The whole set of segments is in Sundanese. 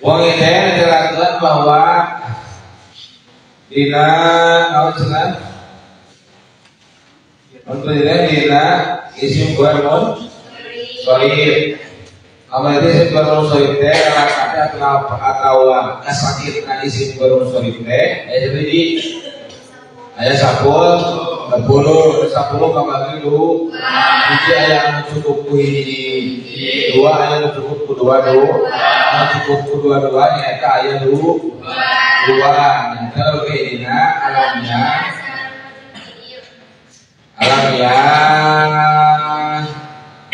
Wong teh ngajelaskeun bahwa dina naon cenah? Untuk dina isim ghairun sharif. Amal itu isim ghairun sharif teh rakaatnya atau kasakitna isim ghairun sharif teh aya jadi aya 10 10 kabagi du hiji aya anu cukup ku hiji, dua aya anu cukup ku dua du, anu cukup ku dua dua nyaeta aya du dua. Nyaeta oge dina alamiah alamiah.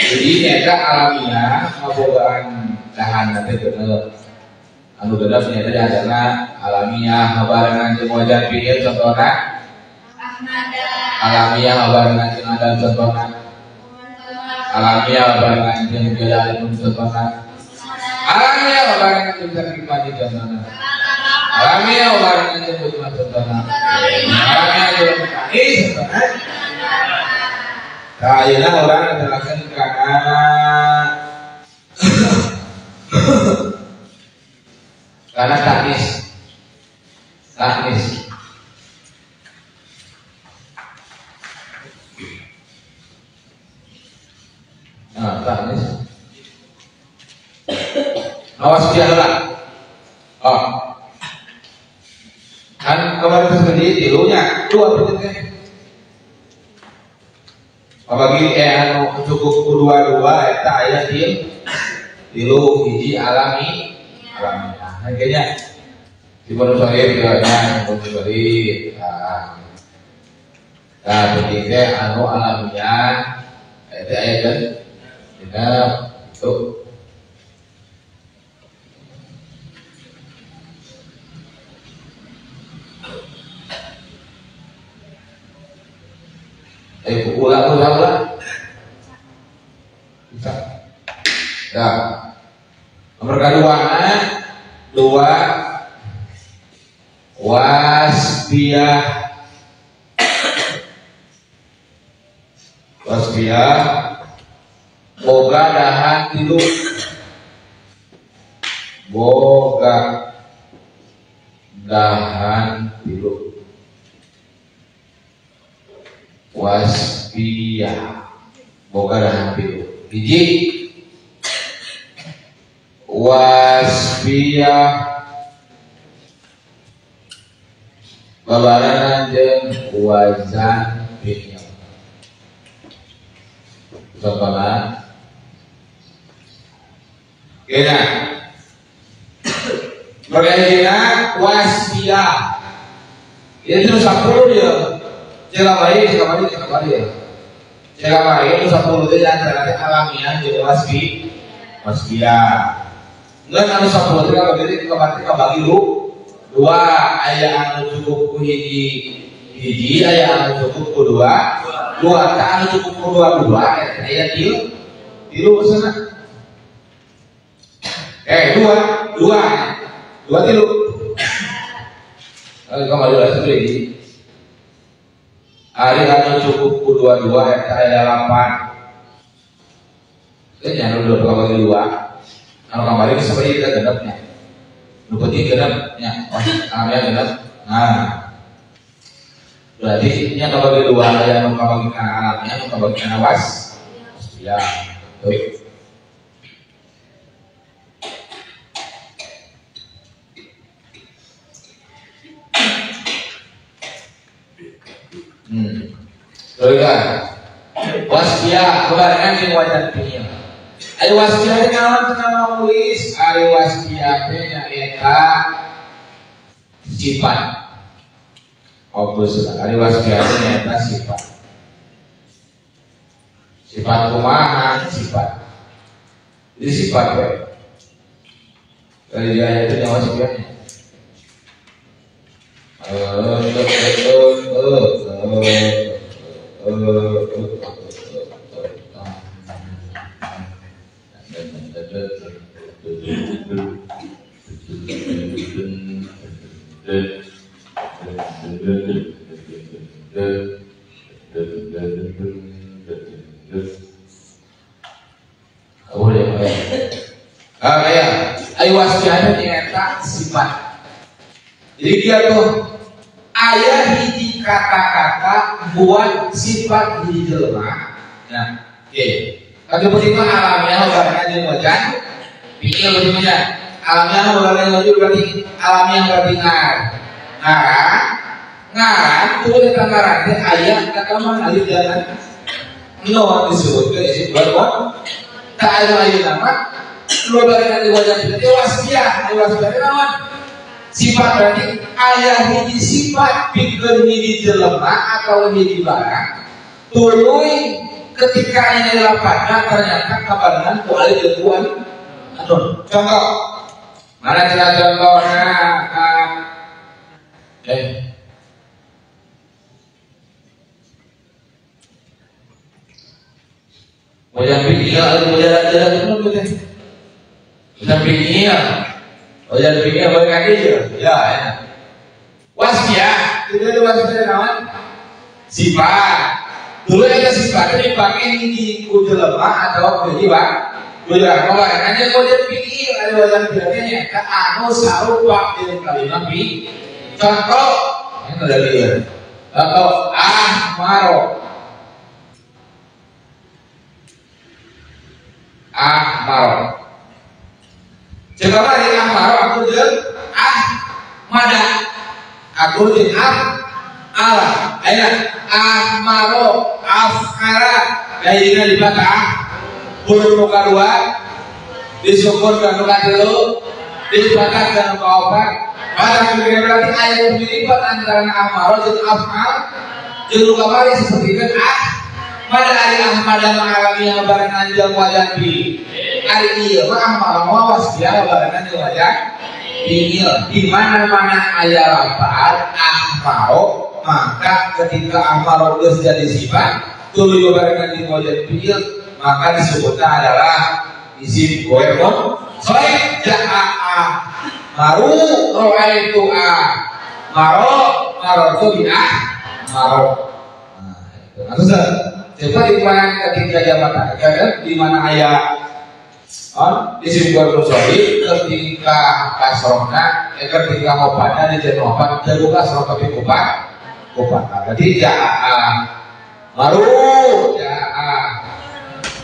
Jadi nyaeta alamiah ngabogaan dahan teh genep anu genep nyaeta dahana alamiah ngabarengan jeung wajan fiil contohna alamiah ngabarengan jeung adan contohna alamiah ngabarengan jeung jalalun contohna alamiah ngabarengan jeung saripati contohna alamiah ngabarengan jeung bujuma contohna alamiah jeung tani contohna. Nah, ayeuna urang ngajelakeun kana karena taknis. Taknis. Nah, taknis. Awas dia lah. Oh. Kan kemarin terjadi tilunya, dua pentingnya. Apabila anu cukup ku dua-dua eta aya tilu hiji alami alami. Nah, kayaknya di manusia nya manusia. Nah, penting teh anu alamiah eta aya kan dina itu. Ulah ulah ulah. Bisa. Ya. Nomor kedua, dua wasbiah. Wasbiah boga dahan tilu. Boga dahan tilu. Wasbiah boga dahan tilu. Hiji wasbiah babarengan jeung wazan fi'il. Contohna kena berkaitan wasbiah itu 10 dia. Cela baik, cela baik, cela baik. Cela baik itu 10 itu antara alamiah jeung wasbi wasbiah. Ngan anu 10 teh kabagi kabagi lu dua aya anu cukup ku hiji hiji aya anu cukup ku dua dua tah anu cukup ku dua dua aya tilu tilu maksudna dua dua dua tilu. Kembali lagi hiji. Ari anu cukup ku dua dua eta aya 8. Teh nya anu dua kabagi dua. Anu kamari geus seperti kita genepnya. Nu penting genepnya. Oh, alamiah genep. Nah. Berarti nya kabagi dua aya anu kabagi kana alamiah, anu kabagi kana was. Ya. Tuh. Terus wasbiah kebarengan jeung wajan fi'il. Ari wasbiah teh naon cenah nulis? Ari wasbiah teh nyaeta sifat. Obus ari wasbiah teh nyaeta sifat. Sifat kumaha? Sifat. Jadi sifat we. Dari dia itu nyawa sifat. Oh ya, ah ya, ayo wasbiahnya kata sifat. Jadi dia tuh aya hiji kata-kata buat sifat hiji jelema. Nah, oke. Kalau penting mah alamiah barengan jeung wajan, fiil berarti mah alamiah barengan wajan berarti alamiah berarti ngar. Ngaran, ngaran tuh eta ngaran teh aya kata mah alif dan nun disebutkeun isim baru. Tak aya ayeuna mah lu barengan jeung wajan teh wasfiah, wasfiah naon? Sifat berarti aya hiji sifat pikeun hiji jelema atau hiji barang tuluy ketika ini lapatna ternyata kabarengan ku alif jeung ku nun. Contoh mana cenah contohna wajan fi'il wajan nun teh wajan fi'il wajan fi'il boleh kaki ya ya wasfiah itu wasfiah naon sifat. Dulu ada sifatnya dipakai di jelema atau di barang. Hanya wajan fi'il ada wajan fi'ilnya ka anu sarupa jeung kalimat fi. Contoh ini ada lieur. Contoh ahmaro. Ahmaro. Coba dari ahmaro aku jeung ahmada. Aku jeung ah ala. Ayo ahmaro af'ala dayina dibatah huruf nu kadua disukun ka nu katilu dibatah ka nu kaopat. Maka berarti aya kemiripan antara ahmaro jeung af'al jeung nu kamari sapertikeun ah mada ari ahmada ma'alamiah barengan jeung wajan fi. Ari ieu mah ahmaro mah wasfiah barengan jeung wajan fi'il. Di mana-mana aya lafal ahmaro maka ketika ahmaro geus jadi sifat tuluy barengan jeung wajan fi'il maka disebutnya adalah isim ghair munsharif. Ja'a maru ra'aitu a maro marartu bi a maro. Nah, itu coba di mana ketika jabatan di mana aya isim ghair munsharif ketika kasrohna ketika hopana di jenuh hopan terbuka kasroh tapi kupat kupat. Jadi ja'a maru ja'a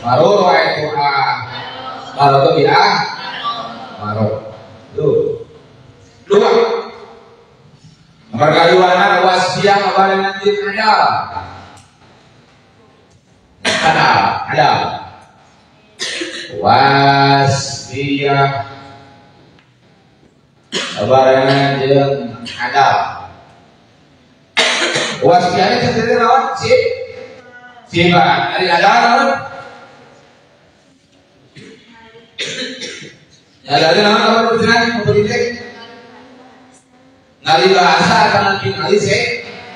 maru ra'aitu a marartu bi a maro. Tuh. Dua. Nomor kaduana wasfiah barengan jeung adal. Adal, adal. Wasfiah barengan jeung adal. Wasfiah teh teh naon? Sifat. Ari adal naon? Ya dari nama apa berjalan politik ngali bahasa akan nanti ngali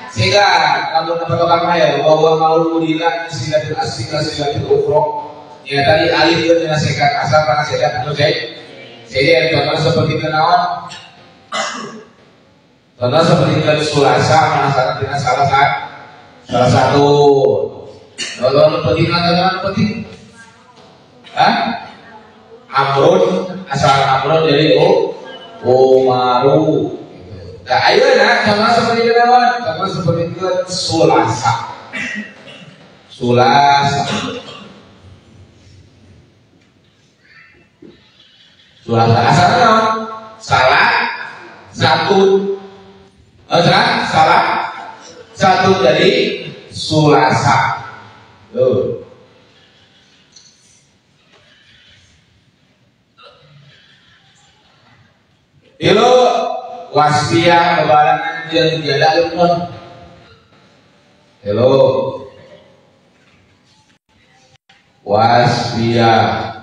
sehingga kalau patokan maya bahwa mau udilan silatil asli silatil ukhra ya tadi alif itu dengan sekat asal karena sekat anu saya contoh seperti kenaon contoh seperti ke sulasa mana dengan salah satu contoh penting contoh penting hah Amrun asal Amrun jadi Umaru. Nah, ayo nah, sama seperti itu kawan, sama seperti itu sulasa. Sulasa. Sulasa asal kawan. Salah satu. Salah satu jadi sulasa. Tuh. Tilu wasfiah bebarengan jeung tiada alif nun. Tilu wasfiah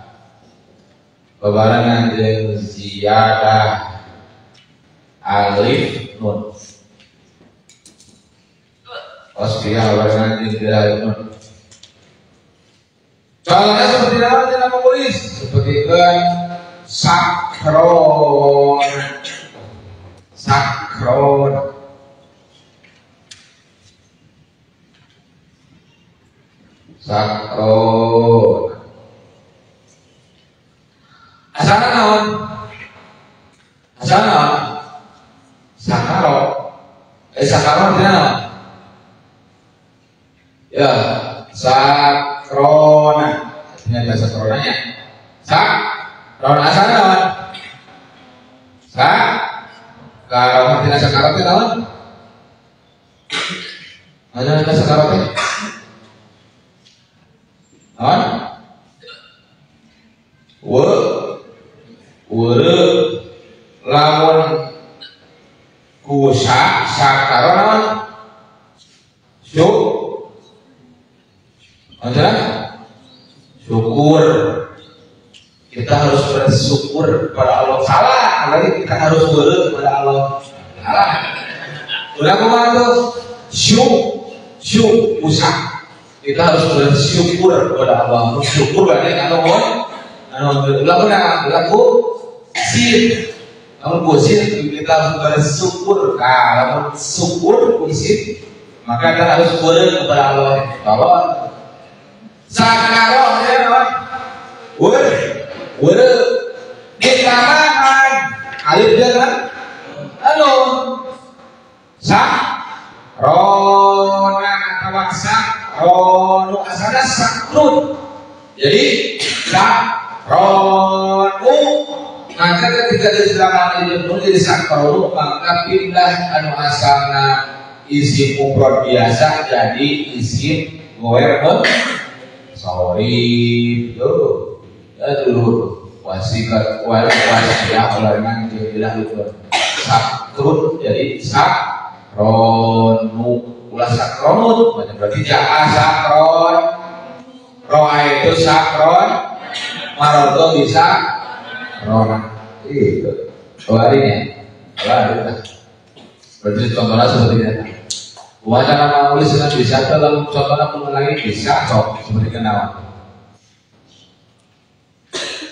bebarengan jeung ziyadah alif nun. Wasfiah bebarengan jeung ziyadah alif nun. Contohnya seperti apa dalam menulis? Seperti kan sakron, sakron, sakron. Asalna naon? Asalna Sakaro. Sakaro artinya apa? Ya, sakrona. Artinya bahasa kronanya. Sakrona asalnya apa? Sa kalau artinya sakaro itu apa? Ada bahasa sakaro itu? Apa? Wa were lamun kusa sakaro naon? Syuk ada? Syukur. Kita harus bersyukur kepada Allah. Salah, lagi kita harus bersyukur kepada Allah. Salah. Udah kumaha tuh? Syuk, syuk usah. Kita harus bersyukur kepada Allah. Bersyukur berarti anu anu laku laku sin. Lamun kusin kita harus bersyukur. Nah, lamun syukur kusin maka kita harus bersyukur kepada Allah. Allah. Sakaro ya apa? Wer wer ditambahan alif jangan anu sak rona atau sak ronu asalnya sakrun. Jadi sak ronu maka ketika diselamakan itu jadi sakronu maka pindah anu asalna isim mufrad biasa jadi isim goer sorry tuh ya dulu wasikat wasiat olarangan bilah itu sakrun jadi sakronu ulah sakronut berarti jaa sakron roa itu sakron maroto bisa rona itu harinya berarti contohnya seperti ini. Wacana menulis dengan bisa dalam contohnya mengenai bisa sok seperti kenalan.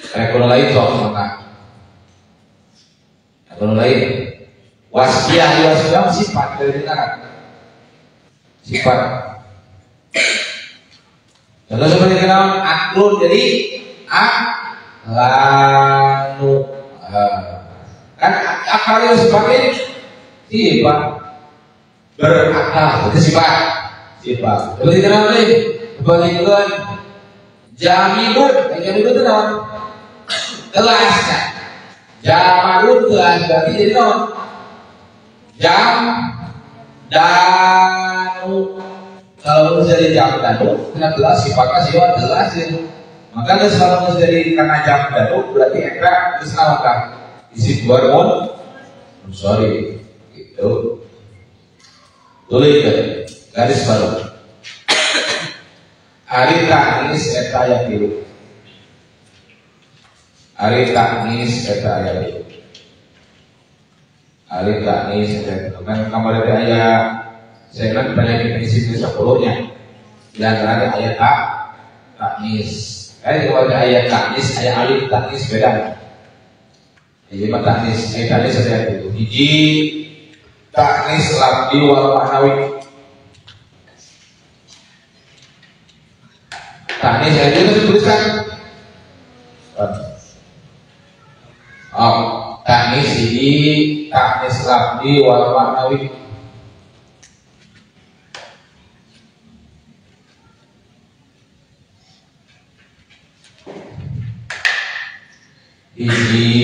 Kalau lain sok maka kalau lain wasiah wasiah sifat dari kita sifat. Contoh seperti kenalan aklun jadi aklanu kan akal itu sifatnya sifat berakal itu sifat sifat. Seperti kenapa nih? Seperti kan jamidun, jamidun itu naon? Kelasnya. Jamadun kelas berarti jadi naon? Jam danu. Kalau jadi jam danu, kena kelas sifatnya sifat kelas ya. Maka kalau jadi karena jam danu berarti ekra terus naon kah? Isi dua mon, sorry, gitu. Tulis garis baru. Ari taknis eta aya tilu. Ari taknis eta aya tilu. Ari taknis eta tilu. Kan kamari teh aya segmen penyakit isi 10 nya. Di antaranya aya tak taknis. Kalau aya taknis, aya alif taknis beda. Jadi mah taknis, aya taknis eta tilu. Hiji taknis labdi wal ma'nawi. Taknis itu dituliskan. Oh, taknis ini taknis labdi wal ma'nawi. Ini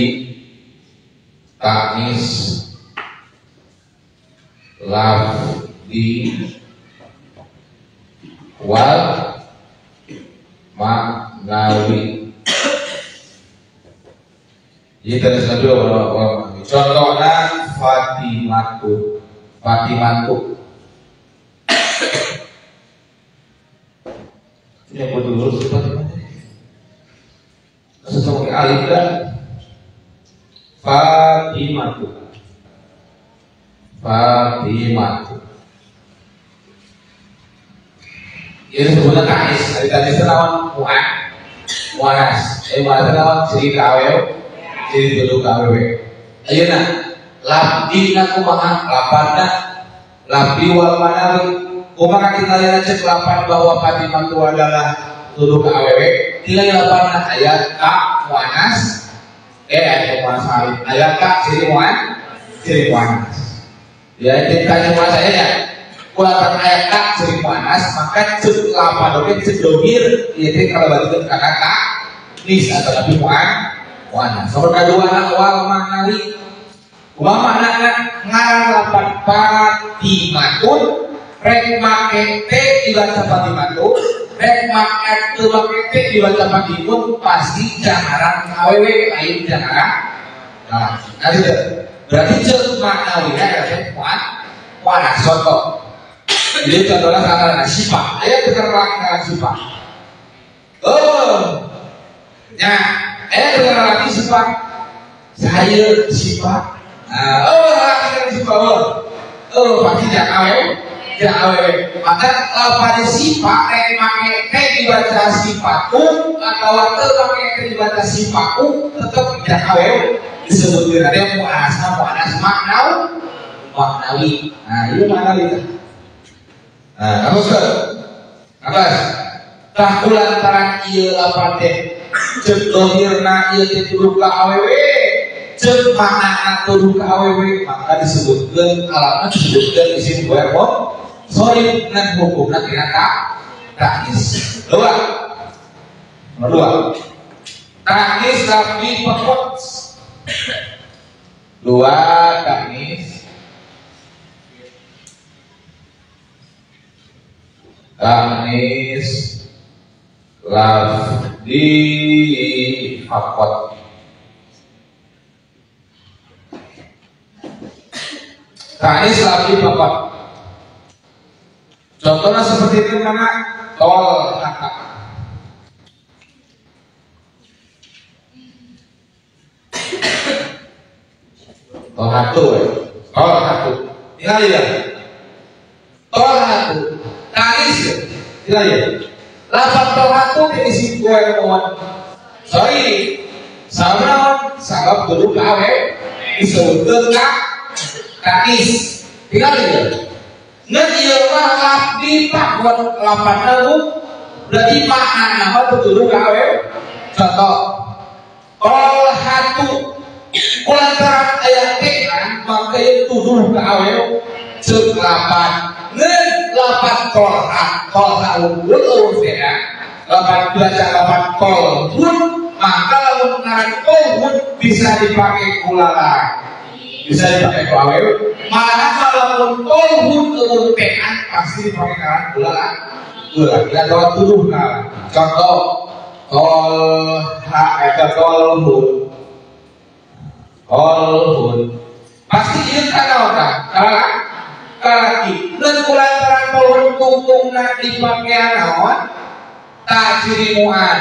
taknis lafdi wal maknawi. Jadi terus lagi wal maknawi. Contohnya Fatimatu, Fatimatu. Ini aku dulu Fatimatu. Sesuai alif dan Fatimatu. Fatimatu. Ini sebutnya taknis. Dari taknis itu lawan muanas. Muanas itu lawan ciri kawew, ciri dulu kawew. Ayo nah, labdi na kumaha, lapanna, labdi wal manawi. Kumaha kita lihat cek lapan bahwa Fatimah itu adalah dulu kawew. Nilai lapanna ayat ka muanas, ayat muanas ayat ka ciri muanas, ciri muanas. Ya ditanya sama saya ya. Kulantaran aya ta ciri muannas maka ceuk lapad oge ceuk dohir ieu teh kalebetkeun kana taknis atau nabi muannas. Nomor kadua awal maknawi. Kumaha maknana ngaran lapad Fatimatun rek make teh dibaca Fatimatun rek make teu make teh dibaca Fatimun pasti jangaran awewe lain jangaran. Nah, nanti berarti ceuk maknawi eta teh muannas contoh. Jadi contohnya kata sifat, ayo tukar lagi sifat. Oh, ya, ayo tukar lagi sifat. Saya sifat. Oh, lagi sifat. Oh, pasti jangan awewe, jangan awewe. Maka pada sifat, rek make teh dibaca sifatku atau teu make teh dibaca sifatku, tetap jangan awewe. Disebutkeun teh muannasna muannas maknawi. Nah, ieu maknawi teh. Nah, terus atas tah kulantaran ieu lapan teh ceuk dohirna ieu teh tuduh ka awewe ceuk maknana tuduh ka awewe maka disebutkeun alatna disebutkeun isim ghair munsharif dan hukumna tina taknis. Dua. Nomor dua. Taknis lafzi faqat. Dua taknis. Taknis lafzi faqat. Taknis lafzi faqat. Contohnya seperti itu mana? Tol hata. Tol hatu. Tol hatu. Tinggal ya. Tol hatu. Taknis ya. Tinggal ya. Lafaz tol hatu diisi gue mohon. Sorry. Sama sabab kudu kawe disebutkeun ka taknis. Tinggal ya. Ngan ieu mah lafzi faqat lafazna berarti maknana mah tuduh ka awewe. Contoh tol hatu kulantaran aya teh maka ieu tuduh ka awewe ceuk lapan. Ngan lapan tol ha tol ha unggul eueuh teh lapan baca lapan tol hun maka lamun ngaran tol hun bisa dipakai ku lalaki. Bisa dipakai ku awewe. Malah kalau tolhun eueuh tean pasti dipakai ngaran kula laki atau tuduh ngaran. Contoh tol ha eta tolhun. Tolhun. Pasti ieu kana naon tah? Kalaki. Leun kulantaran tolhun tungtungna dipakean naon? Tak ciri muan.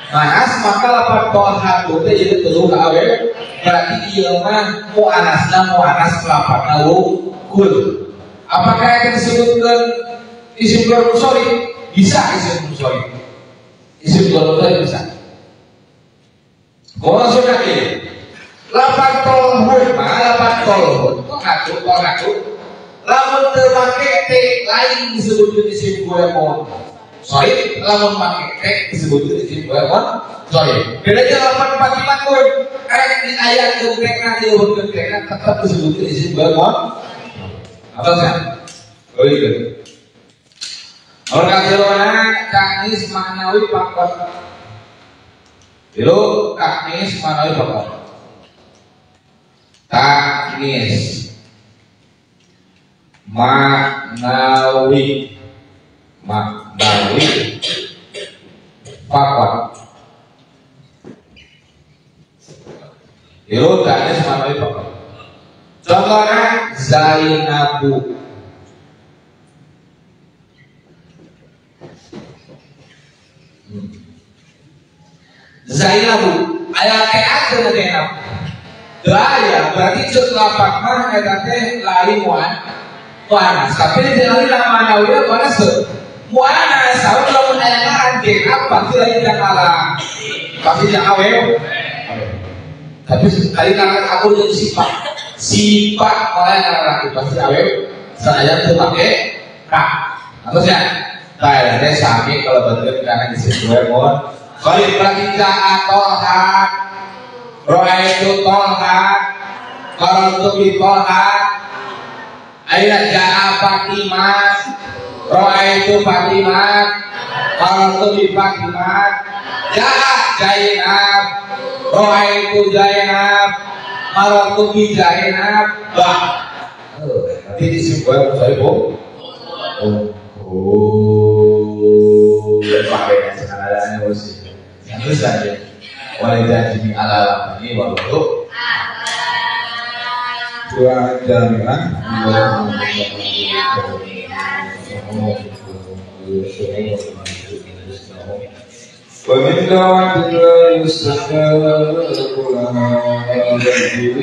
Manas maka lapan tol hatu teh ieu tuduh ka awewe. Berarti ieu mah muannasna muannas lapatna wukul. Apakah itu disebutkan isim ghair munsharif? Bisa isim munsharif. Isim ghair munsharif bisa. Kumaha maksudna ieu? Lapan tolhun mah lapan tolhun hatu tol hatu. Lamun teu make teh lain disebutkeun isim ghair munsharif, lamun make teh disebutkeun isim ghair munsharif. Bedanya lapan Fatimatun rek di ayat geungkrekna dileuweutkeun tekna tetep disebutkeun isim ghair munsharif. Apa sih? Oh iya. Nomor katiluna taknis maknawi faqat. Tilu taknis maknawi faqat. Taknis maknawi maknawi faqat. Tilu taknis maknawi faqat. Contohnya Zainabu. Zainabu aya teh teu Zainab. Teu aya berarti ceuk lapak mah eta teh lain muannas. Tapi di lain maknawi muannas teu. Muannas saur lamun aya ngaran Zainab pasti lain jang alam. Pasti jang awewe. Tapi sekali ngaran aku jadi sifat. Sifat oleh laki pasti awewe sanajan teu make ka. Atau sia? Tah teh sami kalau bentuk kana disebut mun. Khalif lagi ja'a tolha ro'aitu tolha qara'tu bi tolha. Ayeuna jaa Fatimah, raaitu Fatimah, marartu bi Fatimah, jaa Zainab, raaitu Zainab, marartu bi Zainab. Bah. Berarti isim ghair munsharif. Oh, pakai sekarang emosi. Yang saja. Walidati min ala ini walau dua jami'ah. ومن دعوة لا يستجاب لها الذي